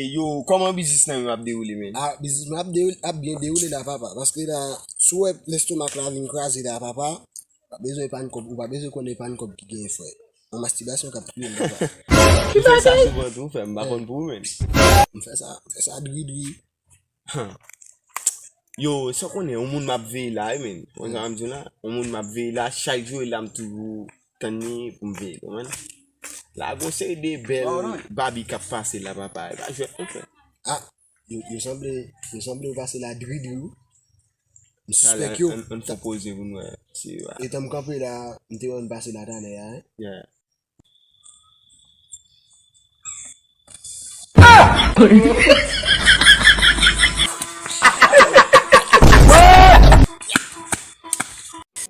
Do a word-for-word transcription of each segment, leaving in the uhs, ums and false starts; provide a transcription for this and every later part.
Yo, kòman biznis nan menm ap dewoule, men? Ah, biznis mwen ap, dewoule, ap byen dewoule la, papa. Paske la, si w wè lestomak la vin kraze la, papa, pa bezwen epann kòb, ou pa bezwen konn epann kòb ki genyen, frè. An mastibasyon k ap touye m, papa. Ou fè sa souvan tou, frè, m pa konn pou ou, men. M fè sa, m fè sa dri dri. Yo, sa w konnen, yon moun m ap veye la, wi, men. Konn sa m di w la? Yon moun m ap veye la, chak jou la, m toujou tann li pou m veye, konprann? La, gon seri de bèl babi k ap pase la, papa. E pa jwèt non, frè. Ah, yo, yo sanble, yo sanble yo pase la dri dri, wi. M sispèk yo. Ann, ann fè poze pou n wè. Si, etan m kanpe la, m te wè yo pase la talè a, hein? Yeah.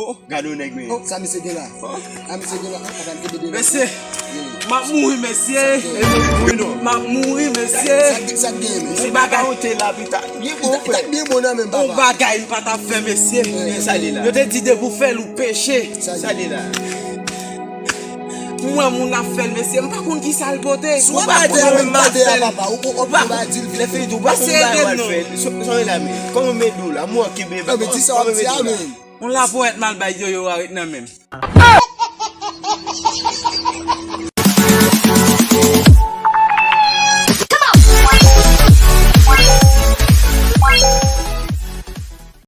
Oh, gade yon nèg, men. Oh, sa misye gen la? Sa misye gen la? Ah, gade, gade, gade. Mesye, m ap mouri, mesye. M ap mouri, mesye. Sa, sa, sa gen, men. Se bagay. Ou te la, pita. Li t ap byen bon nan men, papa. Yon bagay m pa t ap fè, mesye. Sa li la. Yo te di depi w fè l, ou peche. Sa li la. M wè moun ap fè l, mesye, m pa konn ki sa l pote. Si w ap mande a, men mande a, papa. Ou, ou, ou pa di l vit. Lè fini tou, ou pa konn bagay w al fè. Sa w la, men. Kòman m ede w la? M wè w kenbe bak. Non, men di sa w ap di a, men. Yon laponyèt m al bay Yoyo a ret nan men m.